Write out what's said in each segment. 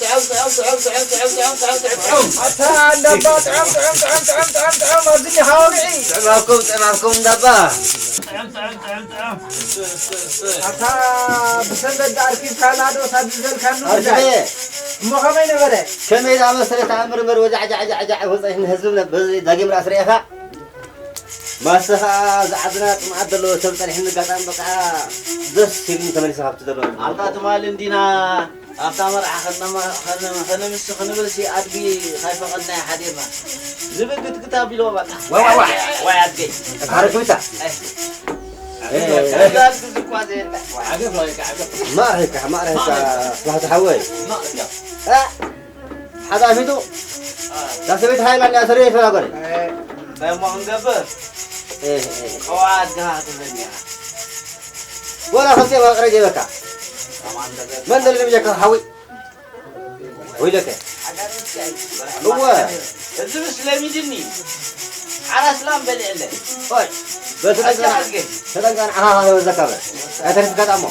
ጥዑም፣ ጥዑም፣ ጥዑም፣ ጥዑም፣ ጥዑም፣ ጥዑም፣ ጥዑም፣ ጥዑም። ኣታ እንዳባ ጥዑም፣ ጥዑም፣ ጥዑም፣ ጥዑም፣ ጥዑም፣ ጥዑም፣ ኣብዚ እኒኻ ወግዒ። ጥዕም ሃብኩም፣ ጥዕም ሃብኩም እንዳባ። ጥዑም፣ ጥዑም፣ ጥዑም፣ ጥዑም። ኣታ ብሰንበት ኣርኪብካና ዶ ሳብ ዝበልካሉ ኣርኪበ። ጉዳይ? እሞ ከመይ ነበረ? ከመይ ደኣ መሰለ ተኣምር እምበር ወጃዕ ጃዕ ጃዕ ጃዕ ወጻኢ ንህዝቢ ነበር ዳግም ራስ ርኤኻ። ማሰኻ ዝዓድና ጥምዓት ዘለዎ ሰብ ጸኒሕኒ ኣጋጣሚ በቃ ደስ ኢሉኒ ተመሊሰ ካብቲ ዘለዎ። ኣብታ ትማሊ እንዲና ኣብታ መርዓ ከነማ-፣ ከነ-፣ ከነምስ ክንብል ሲ ኣድጊ ካይፈቐድና ሓዲርና። ዝብግትግት ኣቢልዎ በቃ። ዋይ፣ ዋይ፣ ዋይ። ዋይ ኣድገይ። ኣታ ረክብታ። ኣይ። ኤ፣ ኤ፣ ኤ። ኣታ ኣድጊ ዝኳ ዘየለ። ዓገብ ነው፣ ይካ ዓገብ። ማዕረካ፣ ማዕረካ፣ ማዕረካ። ስላሕቲ ሓወይ። ማዕረካ። እ? ሓላፊቱ፣ እታ ሰበይቲ ሃይላንድ እያ ሰሪያ ይፈላ ጓለይ። እንታይ እሞ ክንገብር? እ፣ እ። ቀዋት ግሃ ትብለኒ ኢኻ። ወላ ከምዚ መቕረ ጀበካ። ከማን ነገር። መን ደለ ብጀካ ሓዊ? ወይለከ። እወ። እዚ ምስ ለሚድኒ። ዓራስ ላም በልዕለ። ኦይ፣ በተጠንቀና፣ ኣሻ ኣድገ። ተጠንቀና፣ ዓኻ፣ ዓኻ፣ በዘካ በል። ኣይተርፍካ ጣሞ።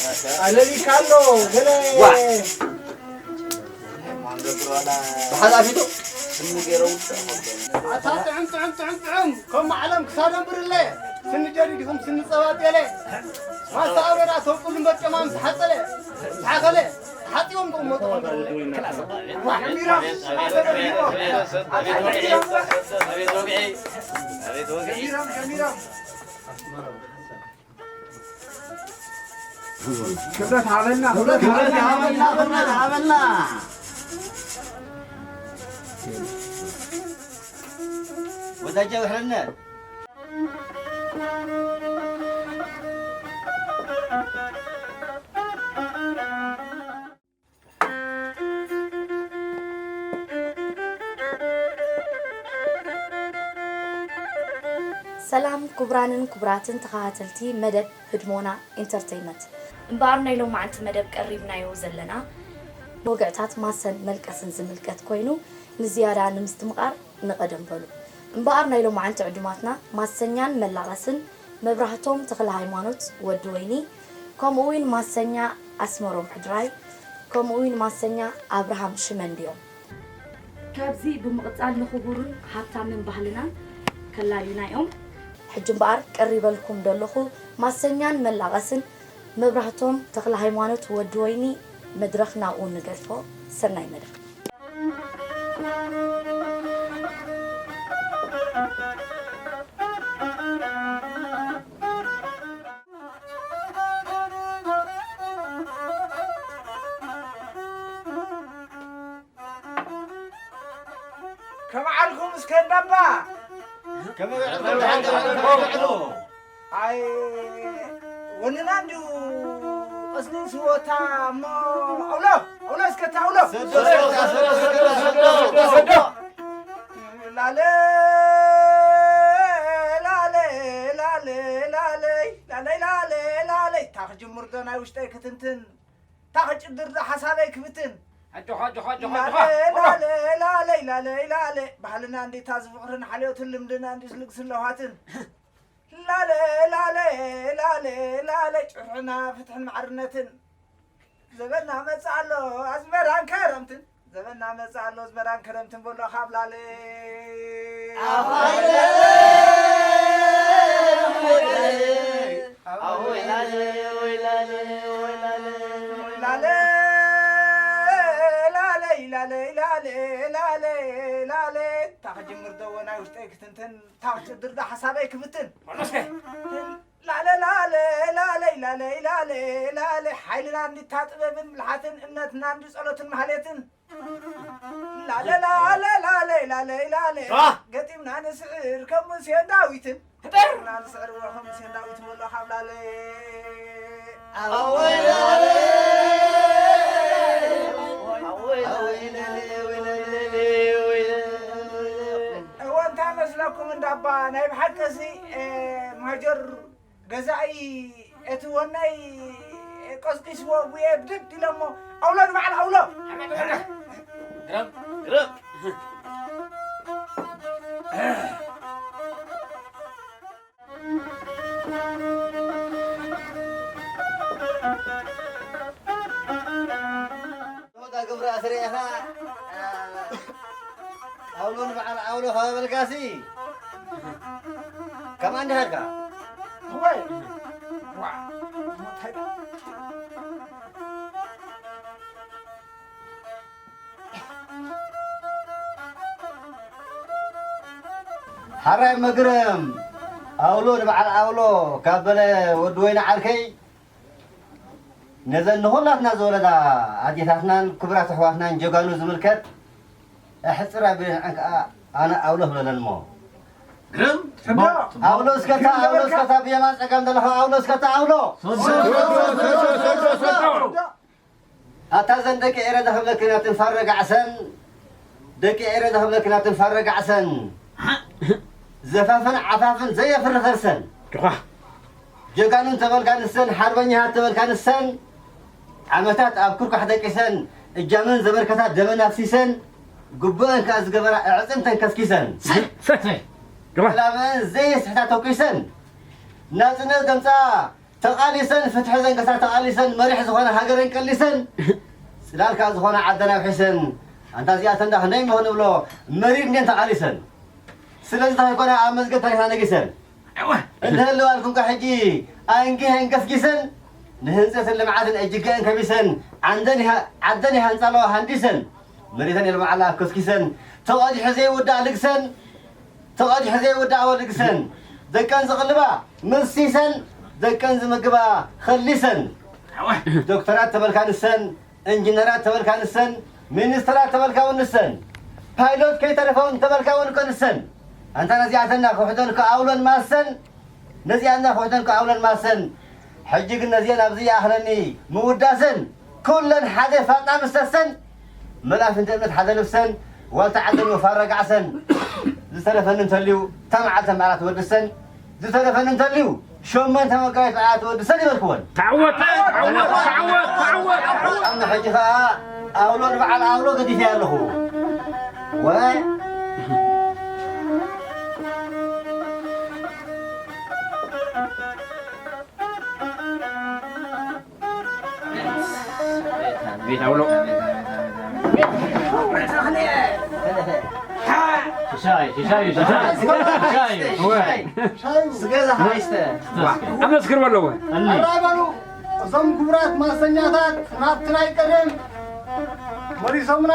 ኣለሊካ ኣሎ፣ ገለ ዋ። ብሓላፊቱ ኣታ ጥዕም፣ ጥዕም፣ ጥዕም፣ ጥዕም፣ ከም ዓለም ክሳዶም ብርለ፣ ስኒ ጀዲድኹም ስኒ ጸባጤለ፣ ማስታ ኣውረዳ ተውቅሉ እምበር ጨማም ዝሓጸለ፣ ዝሓኸለ፣ ተሓጺቦም ክቕመጡ ከለዉ። ዋ፣ ጀሚሮም፣ ጀሚሮም፣ ጀሚሮም። ክብረት ሃበልና፣ ክብረት ሃበልና፣ ክብረት ሃበልና። ወዳጀ ውሕርነት። ሰላም ክቡራንን ክቡራትን ተኸታተልቲ መደብ ህድሞና ኢንተርተይመንት። እምበኣር ናይ ሎማዓንቲ መደብ ቀሪብናዮ ዘለና ወግዕታት ማሰን መልቀስን ዝምልከት ኮይኑ፣ ንዝያዳ ንምስትምቓር ንቐደም በሉ። እምበኣር ናይ ሎማዓንቲ ዕዱማትና ማሰኛን መላቐስን መብራህቶም ተኽለሃይማኖት ወዲ ወይኒ፣ ከምኡ እውን ማሰኛ ኣስመሮም ሕድራይ፣ ከምኡ እውን ማሰኛ ኣብርሃም ሽመንዲ እዮም። ካብዚ ብምቕጻል ንኽቡርን ሃብታምን ባህልና ከላልዩና እዮም። ሕጂ እምበኣር ቀሪበልኩም ደለኹ ማሰኛን መላቐስን መብራህቶም ተኽለሃይማኖት ወዲ ወይኒ፣ መድረኽ ናብኡ ንገድፎ። ሰናይ መደብ። ከመዓልኩም እስከ እንዳባ? ከመይ ውዕልኩም? ኣይ፣ ወንና እንዲዩ ቀስኒስዎታ እሞ፣ ኣውሎ፣ ኣውሎ እስከ እታ ኣውሎ። ሰዶ፣ ሰዶ፣ ሰዶ። ላለ፣ ላለ፣ ላለ፣ ላለይ፣ ላለይ፣ ላለ፣ ላለይ። እታ ክጅምር ዶ ናይ ውሽጠይ ክትንትን፣ እታ ክጭድር ዶ ሓሳበይ ክብትን። ሓጆ፣ ሓጆ፣ ሓጆ፣ ሓጆ፣ ላለ፣ ሓጆ። ላለ፣ ላለይ፣ ላለይ፣ ላለ። ባህልና እንዲታ ዝፍቕርን ሓልዮትን ልምድና እንዲ ዝልግስን ለውሃትን። ላለ፣ ላለ፣ ላለ፣ ላለ፣ ጭርሕና ፍትሕን ማዕርነትን። ዘበና መጽእ ኣሎ ኣዝመራን ከረምትን። ዘበና መጽእ ኣሎ ኣዝመራን ከረምትን በሎ ካብ ላለ። ኣወይ ላለ፣ ወይ ላለ፣ ወይ ላለ፣ ወይ ላለ። ላለ፣ ላለይ፣ ላለ፣ ላለ፣ ላለ፣ ላለ። እታ ክጅምር ደዎ ናይ ውሽጠይ ክትንትን። ታኽቲ ድርዳ ሓሳበይ ክብትን። መለስከ። ላለ ላለ ላለይ ላለይ ላለ ላለ ሓይልና እንዲታ ጥበብን ብልሓትን እምነትና እንዲ ጸሎትን ማህሌትን። ላለ ላለ ላለይ ላለይ ላለ ዋ! ገጢምና ንስዕር ከም ሙሴን ዳዊትን። ህጠር! ገጢምና ንስዕር ከም ሙሴን ዳዊትን ወሎ ካብ ላለ። ኣወይ ላለ፣ ኣወይ ላለ፣ ኣወይ ላለ፣ ኣወይ ላለ፣ ኣወይ ላለ። እወ፣ እንታይ መስለኩም እንዳባ፣ ናይ ብሓቂ እዚ፣ እ፣ ማጆር ገዛኢ እቲ ወናይ ቀስቂስዎ ጉየ ብድድ ኢሎሞ፣ ኣውሎ ንባዕል ኣውሎ። ግረም፣ ግረም። ዳግም ራእሲ ርኢኻ፣ ኣውሎ ንበዓል ኣውሎ ከበበልካሲ። ከማን ድሃርካ? ወይ። ዋ። ሓራይ መግረም ኣውሎ ንበዓል ኣውሎ ካብ በለ ወዲ ወይኒ ዓርከይ ነዘን ንኹላትና ዝወለዳ ኣዴታትናን ክቡራት ኣሕዋትናን ጀጋኑ ዝምልከት ኣሕጽር ኣቢለን ከኣ ኣነ ኣውሎ ክብለለን እሞ። ግርም። ኣውሎ እስከታ፣ ኣውሎ እስከታ፣ ብየማን ጸጋም ዘለኻ ኣውሎ እስከታ፣ ኣውሎ። ኣታ ዘን ደቂ ኤረ ዘኽብለክን ኣትን ፋረጋዕሰን፣ ደቂ ኤረ ዘኽብለክን ኣትን ፋረጋዕሰን፣ ዘፋፍን ዓፋፍን ዘየፍሪ ከርሰን። ድኻ። ጀጋኑን ተበልካ ንሰን፣ ሓርበኛታት ተበልካ ንሰን፣ ዓመታት ኣብ ኩርኳሕ ደቂሰን፣ እጃመን ዘበርከታ ደመን ኣፍሲሰን፣ ግቡአን ከኣ ዝገበራ ኣዕጽምተን ከስኪሰን። ሰይ! ሰይ! ሰይ! ድኻ። ዕላመአን ዘየስሕታ ተኲሰን፣ ናጽነት ዘምጽኣ ተቓሊሰን፣ ፍትሒ ዘንገሳ ተቓሊሰን፣ መሪሕ ዝኾነ ሃገረን ቀሊሰን፣ ጽላል ከኣ ዝኾነ ዓደን ኣውሒሰን፣ ኣንታ እዚኣተን ዳ ክንደይ እሞ ክንብሎ፣ መሪር እንድየን ተቓሊሰን። ስለዚ እንታይ ኮነ ኣብ መዝገብ ታሪኽና ነጊሰን። እወ። እንተህልዋ ኣልኩምካ ሕጂ ኣንጊሀን ገስጊሰን፣ ንህንጸትን ልምዓትን እጅገአን ከቢሰን፣ ዓንደን ይሃ-፣ ዓደን ይሃንጻ ኣለዋ ሃንዲሰን፣ መሬተን የልምዓላ ከስኪሰን፣ ተቐዲሑ ዘይውዳእ ልግሰን፣ ተቐዲሑ ዘይውዳእ ወልግሰን፣ ደቀን ዝቕልባ ምሲሰን፣ ደቀን ዝምግባ ኸሊሰን፣ ዶክተራት ተበልካ ንሰን፣ እንጂነራት ተበልካ ንሰን፣ ሚኒስትራት ተበልካ እውን ንሰን፣ ፓይሎት ከይተረፈ እውን ተበልካ እውን እኮ ንሰን። ኣንታ ነዚኣተና ክውሕደን እኮ ኣውሎን ማሰን፣ ነዚኣና ክውሕደን እኮ ኣውሎን ማሰን። ሕጂ ግን ነዚአን ኣብዚ ይኣኽለኒ ምውዳሰን፣ ኩለን ሓደ ፋጣ ምሰሰን፣ መልኣፍ እንተ እምነት ሓደ ልብሰን፣ ዋልታ ዓደን ወፋረ ጋዕሰን። ዝተረፈኒ እንተልዩ፣ እታ መዓልቲ መዓላ ትወድሰን፣ ዝተረፈኒ እንተልዩ፣ ሸሞንተ መጋቢት መዓላ ትወድሰን ይበልክወን። ተዓወት! ተዓወት! ተዓወት! ተዓወት! ተዓወት! ኣነ ሕጂ ኸኣ ኣውሎ ንበዓል ኣውሎ ገዲፈ ኣለኹ። ወይ ቤት ኣውሎ። ሽሻይ፣ ሽሻይ፣ ሽሻይ። ሽሻይ። ወይ። ስገዛ ሃይስተ። ኣመስግን በለዎ። እኒ። ኣራይ በሉ፣ እዞም ክቡራት ማሰኛታት ናብቲ ናይ ቀደም መሊሶምና።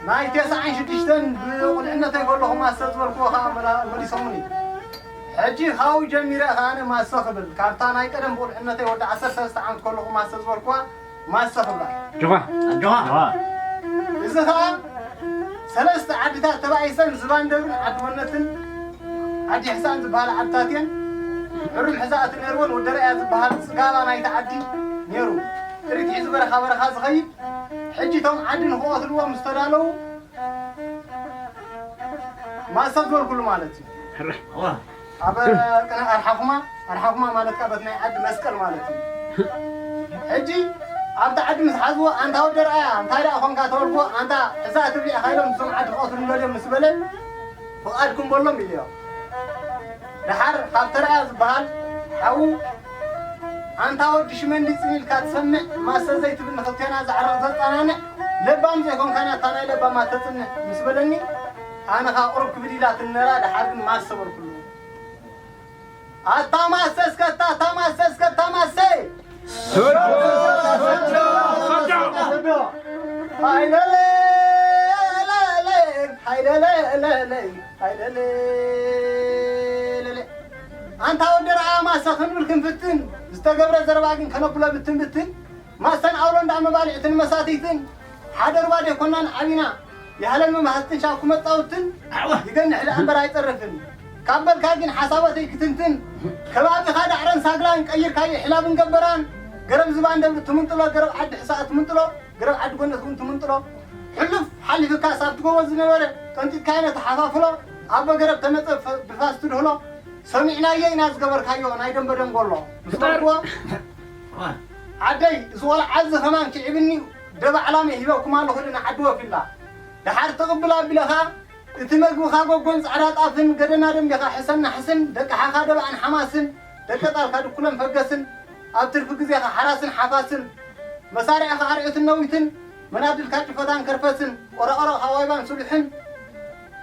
ናይ ተስዓን ሽዱሽተን ብቑልዕነተይ ከለኹ ማሰ ዝበልክዎ ኸዓ መላ-፣ መሊሶምኒ። ሕጂ ካብኡ ጀሚረ ኸዓ ኣነ ማሰ ክብል፣ ካብታ ናይ ቀደም ብቑልዕነተይ ወዲ ዓሰርተ ሰለስተ ዓመት ከለኹ ማሰ ዝበልክዋ ማሰ ክብላ። ጆኻ። ጆኻ። እዚ ኸዓ ሰለስተ ዓድታት ተባኢሰን ዝባን ደብርን ዓዲ ወነትን ዓዲ ሕሳን ዝበሃላ ዓድታት እየን። ሕሩም ሕዛእቲ ነይርወን ወደረያ ዝበሃል ጽጋባ ናይቲ ዓዲ ነይሩ። ጥሪት ሒዙ በረኻ በረኻ ዝኸይድ። ሕጂ እቶም ዓዲ ንኽቐትልዎም ምስ ተዳለዉ ማሰ ዝበልኩሉ ማለት እዩ። ሕረ-፣ ዋ። ኣብ ቅነ ኣርሓኹማ፣ ኣርሓኹማ ማለት ከኣ በቲ ናይ ዓዲ መስቀል ማለት እዩ። ሕጂ ኣብቲ ዓዲ ምስ ሓዝዎ፣ ኣንታ ወዲ ርኣያ፣ እንታይ ደኣ ኾንካ ተበልክዎ፣ ኣንታ ሕዛ ትብሊ ኢኻ ኢሎም እዞም ዓዲ ክቐትሉ እንደልዮም ምስ በለ፣ ፍቓድኩም በሎም ኢልዮ። ደሓር ካብ ተርኣያ ዝበሃል ሓዉ፣ ኣንታ ወዲ ሽመንዲ ጽን ኢልካ ትሰምዕ፣ ማሰ ዘይትብል ንኽልቴና ዘዕርቕ ዘጸናንዕ፣ ለባም ዘይኮንካ ናታ ናይ ለባማት ተጽንዕ ምስ በለኒ፣ ኣነ ኸኣ ቁሩብ ክብድ ኢላ ትነራ፣ ደሓር ግን ማሰ በልኩሉ። ኣታ ማሰ እስከ፣ ኣታ ማሰ እስከ፣ ኣታ ማሰ! ሃይለለ፣ ለለ፣ ሃይለለ፣ ለለ፣ ሃይለለ፣ ለለ። ኣንታ ወዲ ረኣ ማሰ ክንብል ክንፍትን፣ ዝተገብረ ዘረባ ግን ከነብሎ ብትን ብትን። ማሰን ኣውሎ እንዳ መባልዕትን መሳትይትን፣ ሓደ ሩባ ደይኮናን ዓቢና፣ ይሃለን መማህዝትን ሻኩ መጻውትን፣ ኣዋ። ይገንሕ ደኣ እምበር ኣይጸርፍን። ካብ በልካ ግን ሓሳባተይ ክትንትን፣ ከባቢኻ ዳዕረን ሳግላን ቀይርካዮ ሕላብን ገበራን፣ ገረብ ዝባን ደብሪ ትምንጥሎ፣ ገረብ ዓዲ ሕሳእ ትምንጥሎ፣ ገረብ ዓዲ ጎነት እውን ትምንጥሎ፣ ሕሉፍ ሓሊፍካስ ኣብቲ ጎቦ ዝነበረ ቀንጢጥካዮ ነቲ ሓፋፍሎ፣ ኣቦ ገረብ ተመጸ ፈ-፣ ብፋስ ትድህሎ፣ ሰሚዕናዮ ኢና ዝገበርካዮ ናይ ደንበ ደንጎሎ። ምስ በልክዎ፣ ዓደይ፣ እዚ ቆልዓ እዚ ከማን ክዒብኒ ደባ ዕላመ ሂበኩም ኣለኹ ኢሉ ንዓዲ ወፊላ። ደሓር ትቕብል ኣቢለኻ፣ እቲ መግብኻ ጎጎን ጻዕዳ ጣፍን፣ ገደና ደንቢኻ ሕሰን ናሕስን፣ ደቅሓኻ ደባዕን ሓማስን፣ ደቂ ጣልካ ድኩለን ፈገስን፣ ኣብ ትርፊ ግዜኻ ሓራስን ሓፋስን፣ መሳርዕኻ ኣርዑትን ነዊትን፣ መናድልካ ጭፈታን ከርፈስን፣ ቆረቆሮኻ ዋይባን ስሉሕን፣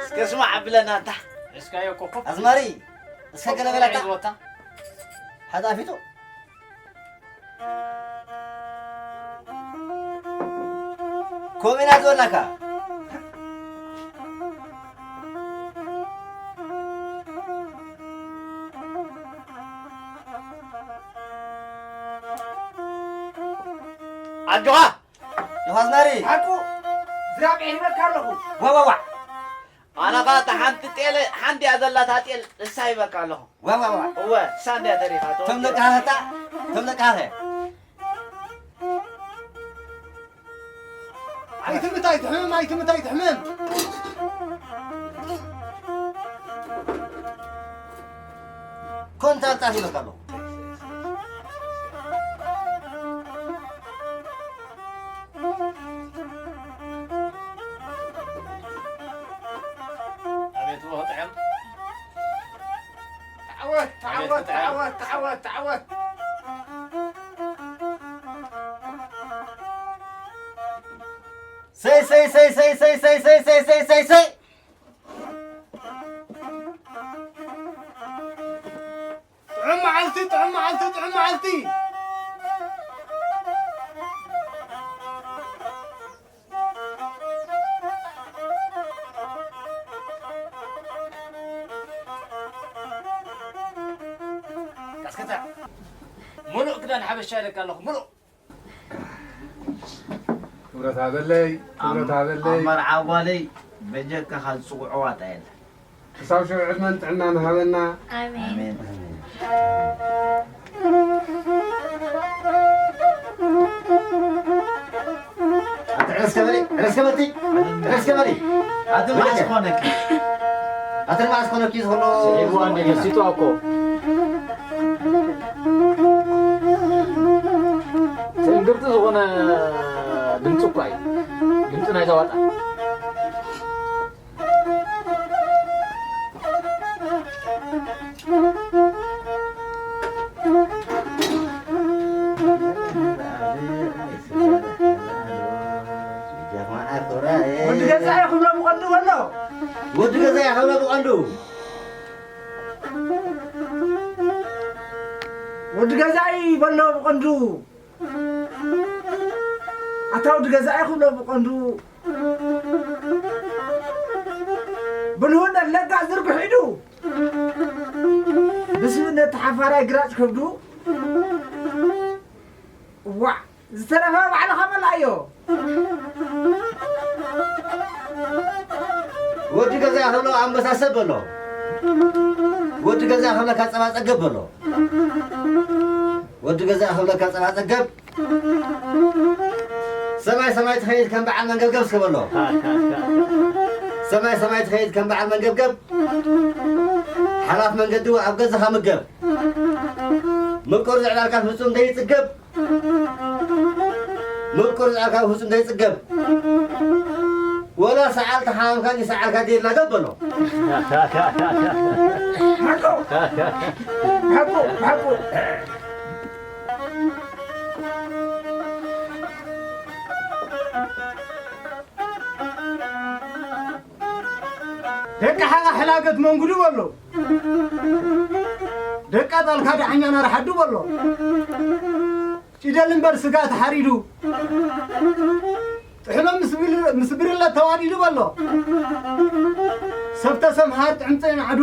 እስከ ስማዕ ብለና እንታ። እስካዮ ኮኮብ። ኣዝማሪ፣ እስከ ገለ በላታ። ሒዝወታ። ሓጣፊቱ። ኮሚና ዝበላካ። ኣጆኻ። ዮሃንስ ናሪ። ሓቁ ዝራብ ይህበካ ኣለኹ። ዋ፣ ዋ፣ ዋ። ኣነ ኸኣ እታ ሓንቲ ጤል፣ ሓንቲ እያ ዘላ እታ ጤል፣ ንሳ ይህበካ ኣለኹ። ዋ፣ ዋ፣ ዋ። እወ፣ ንሳ እንድያ ተሪፋ፣ እቶም ተወዲኣ። ደቂ ሃህታ፣ እቶም ደቂ ሃህታ። ኣይትምታ፣ ኣይትሕመም፣ ኣይትምታ፣ ኣይትሕመም። ኮንታል ጣፍ ይበልካ ኣለኹ። ኣቤት ብሎ ጥዕም። ተዓወት፣ ተዓወት፣ ተዓወት፣ ተዓወት፣ ተዓወት። ሰይ፣ ሰይ፣ ሰይ። ጥዑም መዓልቲ፣ ጥዑም መዓልቲ፣ ጥዑም መዓልቲ። ቀስቅሳ። ሙሉእ ክዳን ሓበሻ ኢለካ ኣለኹ፣ ሙሉእ። ክብረት ሃበለይ፣ ክብረት ኣም-፣ ሃበለይ። ኣብ መርዓ ጓለይ በጀካ ካብ ዝጽውዕዋ ጣ የለን። ክሳብ ሽዑ ዕድመን ጥዕናን ሃበና። ኣሜን። ኣሜን። ኣቲ ዕረስ ከበሊ፣ ዕረስ ከበቲ፣ ዕረስ ከበሊ። ኣቲ መዓስ ኮነኪ? ኣቲ መዓስ ኮነኪ ዝኸሎ? ስዒብዋ እንደ ገሲጡ ኣኮ። ትእንግርቲ ዝኾነ ድምፂ እኳ እዩ። ድምፂ ናይ ዘዋጣ። ወዲ ገዛኢ ክብሎ ብቐንዱ በሎ። ወዲ ገዛኢ ክብሎ ብቐንዱ። ወዲ ገዛኢ በሎ ብቐንዱ። ኣታ ወዲ ገዛኢ ክብሎ ብቐንዱ። ብልሁነት ለጋስ ዝርግሕ ኢዱ። ብስብእነት ተሓፋራይ ግራጭ ከብዱ። ዋዕ! ዝተረፈ ባዕልኻ መላእዮ። ወዲ ገዛ ክብሎ ኣንበሳ ሰብ በሎ። ወዲ ገዛ ክብለካ ጸባ ጸገብ በሎ። ወዲ ገዛ ክብለካ ጸባ ጸገብ። ሰማይ ሰማይ ትኸይድ ከም በዓል መንገብገብ እስከ በሎ። ሰማይ ሰማይ ትኸይድ ከም በዓል መንገብገብ። ሓላፍ መንገዲ ኣብ ገዛኻ ምገብ። ምቁር ዘዕላልካ ፍጹም ዘይጽገብ። ምቁር ዛዕካ ፍጹም ዘይጽገብ። ወላ ሰዓል ተሓመምካን ይሰዓልካ ደይላ ገበሎ። ሓቁ፣ ሓቁ፣ ሓቁ። ደቂ ሓራ ሕላገት መንጉዱ በሎ። ደቂ ኣጣልካ ደሓኛ ናርሓዱ በሎ። ጭደል እምበር ስጋ ተሓሪዱ። ጥሕሎ ምስ ብል-፣ ምስ ብርለ ተዋዲዱ በሎ። ሰብተ ሰምሃር ጥዕምፀ ይናዕዱ።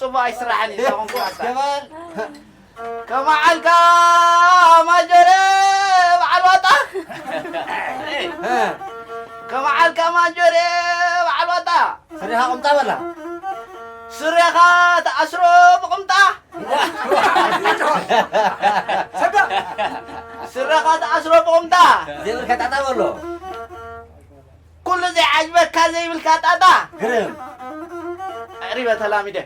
ጽቡቕ ኣይስራሕን እዩ። ተኾንኩ ኣታ። ገባል። ከመዓልካ ማጆሬ በዓል ዋጣ። እ። ከመዓልካ ማጆሬ በዓል ዋጣ። ስሪኻ ቁምጣ በላ። ስሪኻ ተኣስሮ ብቁምጣ። ሰዳ። ስሪኻ ተኣስሮ ብቁምጣ። ዘይብልካ ጣጣ በሎ። ኩሉ ዘይዓጅበካ ዘይብልካ ጣጣ። ግርም። ኣዕሪበ ተላሚደ።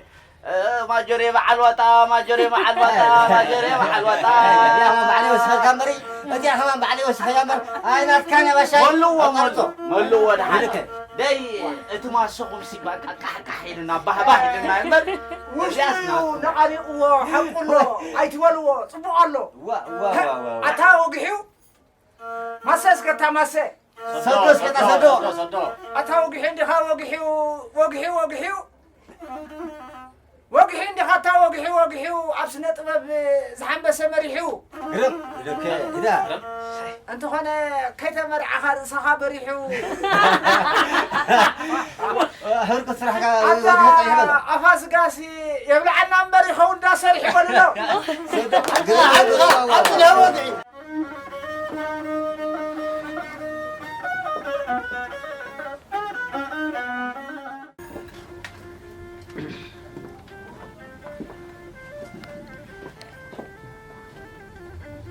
እ፣ ማጆሬ በዓል ዋጣ፣ ማጆሬ በዓል ዋጣ፣ ማጆሬ በዓል ዋጣ። እዚኣ ኸማን ባዕለይ ወሲኸልካ እምበሪ፣ እዚኣ ኸማን ባዕለይ ወሲኸያ እምበር፣ ኣይ ናትካን እያ ባሻይ። መልዎ፣ ኣቋርጾ። መልዎ ደሓን። ይልከ። ደይ፣ እቲ ማሰኹም ሲ በቃ ቃሕ ቃሕ ኢልና፣ ባህ ባህ ኢልና እምበር፣ ውሽጡ እዚኣስ ናትኩም። ነቓኒቕዎ፣ ሓቁ ኣሎ፣ ኣይትበልዎ፣ ጽቡቕ ኣሎ። ዋ፣ ዋ፣ ከ-፣ ዋ፣ ዋ፣ ዋ። ኣታ ወግሒው፣ ማሰ እስከ እታ ማሰ። ሰዶ እስከ እታ ሰዶ። ሰዶ፣ ሰዶ። ኣታ ወግሒ እንዲኻ ወግሒው፣ ወግሒ፣ ወግሒው። ወግሒ እንዲኻ እታ ወግሒ፣ ወግሒው ኣብ ስነ ጥበብ ዝሓንበሰ መሪሑ። ግርም፣ ይደከ፣ ይዳ። እንተኾነ ከይተመርዓኻ ርእሰኻ በሪሑ። ሕርቁ ስራሕካ ኣታ ወግሒ ጸይሑ በሎ። ኣፋ ስጋሲ የብልዓና እምበር ይኸውን ዳ ሰሪሑ በልሎ። ሰዶ፣ ግርም፣ ይዳ። ኣጽንዕ ወግዒ።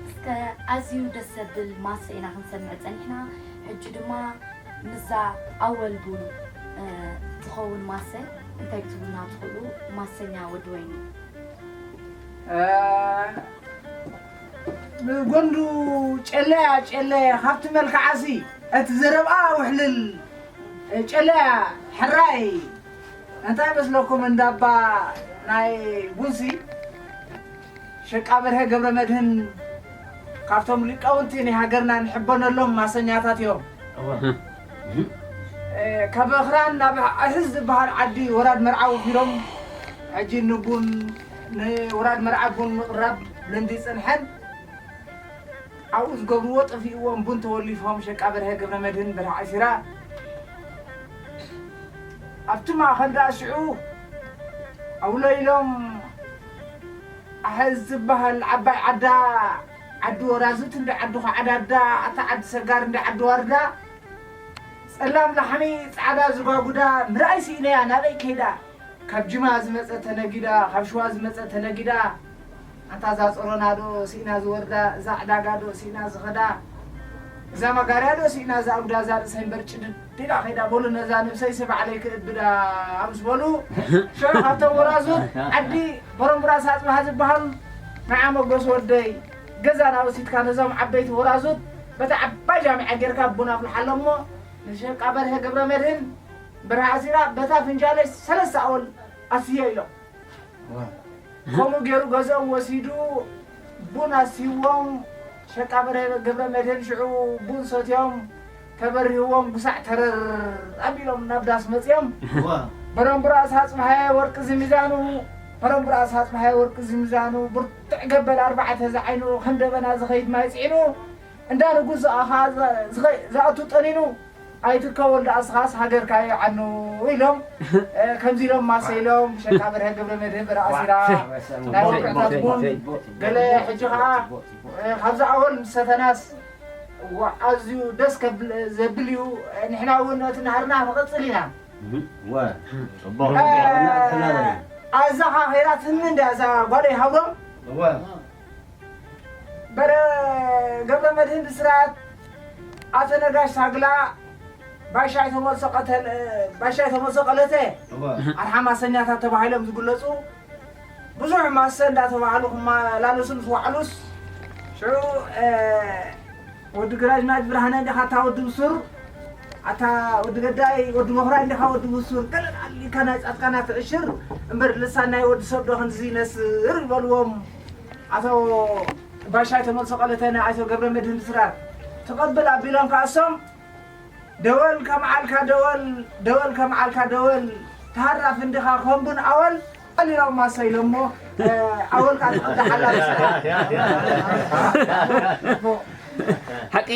እስከ ኣዝዩ ደስ ዘብል ማሰ ኢና ክንሰምዕ ጸኒሕና። ሕጂ ድማ ምስዛ ኣወል ቡን፣ እ፣ ትኸውን ማሰ እንታይ ክትብሉና ትኽእሉ? ማሰኛ ወዲ ወይኒ። እ፣ ንጎንዱ ጨለያ ጨለ ካብቲ መልክዓሲ እቲ ዘረብኣ ውሕልል ጨለያ ሕራይ እንታይ መስለኩም እንዳባ ናይ ቡንሲ ሸቃ በርሀ ገብረ መድህን ካብቶም ሊቃውንቲ ናይ ሃገርና ንሕበነሎም ማሰኛታት እዮም። እወ። እ፣ ካብ እኽራን ናብ ኣሕዝ ዝበሃል ዓዲ ወራድ መርዓ ወፊሮም ሕጂ ንቡን ንወራድ መርዓ ቡን ምቕራብ ልምዲ ይጸንሐን። ኣብኡ ዝገብርዎ ጠፊእዎም ቡን ተወሊፎም ሸቃ በርሀ ገብረ መድህን በርሀ ዓሲራ ኣብቲ ማእኸል ደኣ ሽዑ ኣውሎ ኢሎም ኣሐዝ ዝበሃል ዓባይ ዓዳ ዓዲ ወራዙት እንደ ዓዲ ኳዕዳዳ ኣታ ዓዲ ሰጋር እንደ ዓዲ ዋርዳ ጸላም ላሕሚ ጻዕዳ ዝጓጉዳ ምርኣይ ስኢነያ ናበይ ከይዳ ካብ ጅማ ዝመጸ ተነጊዳ ካብ ሽዋ ዝመጸ ተነጊዳ ኣንታ እዛ ጸሮና ዶ ስኢና ዝወርዳ እዛ ዕዳጋ ዶ ስኢና ዝኸዳ እዛ መጋርያ ዶ ስኢና እዛ ኣጉዳ እዛ ርእሰይ እምበር ጭድድ ኢላ ከይዳ በሉ ነዛ ነብሰይ ሰባዕለይ ክእብዳ ምስ በሉ ሽዑ ካብቶም ወራዙት ዓዲ በረምቡራስ ኣጽብሃ ዝበሃሉ ንዓ መጎስ ወደይ ገዛ ናወሲድካ ነዞም ዓበይቲ ወራዙት በታ ዓባይ ጃምዓ ጌርካ ቡን ኣፍልሓሎም እሞ ንሸቃ በርሀ ገብረ መድህን በርሀ ዓሲራ በታ ፍንጃለይ ሰለስተ ኣወል ኣስዮ ኢሎም ከምኡ ገይሩ ገዝኦም ወሲዱ ቡን ኣስይዎም ሸቃ በርሀ ገብረ መድህን ሽዑ ቡን ሰትዮም ተበሪህዎም ጉሳዕ ተረር ኣቢሎም ናብ ዳስ መፅዮም በረምቡራስ ኣፅብሃየ ወርቂ ዝሚዛኑ በረምቡራስ ኣፅብሃየ ወርቂ ዝሚዛኑ ብርትዕ ገበል ኣርባዕተ ዝዓይኑ ከም ደበና ዝኸይድ ማይ ፅዒኑ እንዳ ንጉስ ዝኣኻ ዝኣቱ ጠኒኑ ኣይትከወል ደኣ ስኻስ ሃገርካ ይዓኑ ኢሎም ከምዚ ኢሎም ማሰ ኢሎም ሸቃ በርሀ ገብረ መድህን በርሀ ኣሲራ ናይ ወግዕታት ቡን ገለ ሕጂ ከዓ ካብዚ ኣወል ምስ ሰተናስ ኣዝዩ ደስ ዘብል እዩ ንሕና እውን እቲ ናህርና ንቐፅል ኢና ኣዛኻ ኸይራ ትህሚ እንዳ እዛ ጓለይ ሃብሮም በረ ገብረ መድህን ብስራት ኣቶ ነጋሽ ሳግላ ባሻይ ተመልሶ ቀተል ባሻይ ተመልሶ ቀለተ ኣርሓም ኣሰኛታት ተባሂሎም ዝግለፁ ብዙሕ ማሰ እንዳተባህሉ ክመላለሱ ምስ ዋዕሉስ ሽዑ ወዲ ግራጅናጅ ብርሃነ እንዲኻ እታ ወዲ ብሱር ኣታ ወዲ ገዳይ ወዲ መኹራይ እንዲኻ ወዲ ብሱር ገለ ኣሊካ ናይ ጻድቃና ትዕሽር እምበር ልሳን ናይ ወዲ ሰብ ዶ ክንዚ ይነስር ይበልዎም ኣቶ ባሻይ ተመልሶ ቀለተ ናይ ኣቶ ገብረ መድህን ብስራት ትቐብል ኣቢሎም ከኣሶም ደወል ከመዓልካ ደወል ደወል ከመዓልካ ደወል ተሃራፍ እንዲኻ ኮምቡን ኣወል ቀሊሎም ማሰ ኢሎሞ ኣወል ከዓ ትቐዳሓላ ሓቂ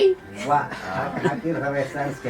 ሓቂ ንኸመይ ሳንስከ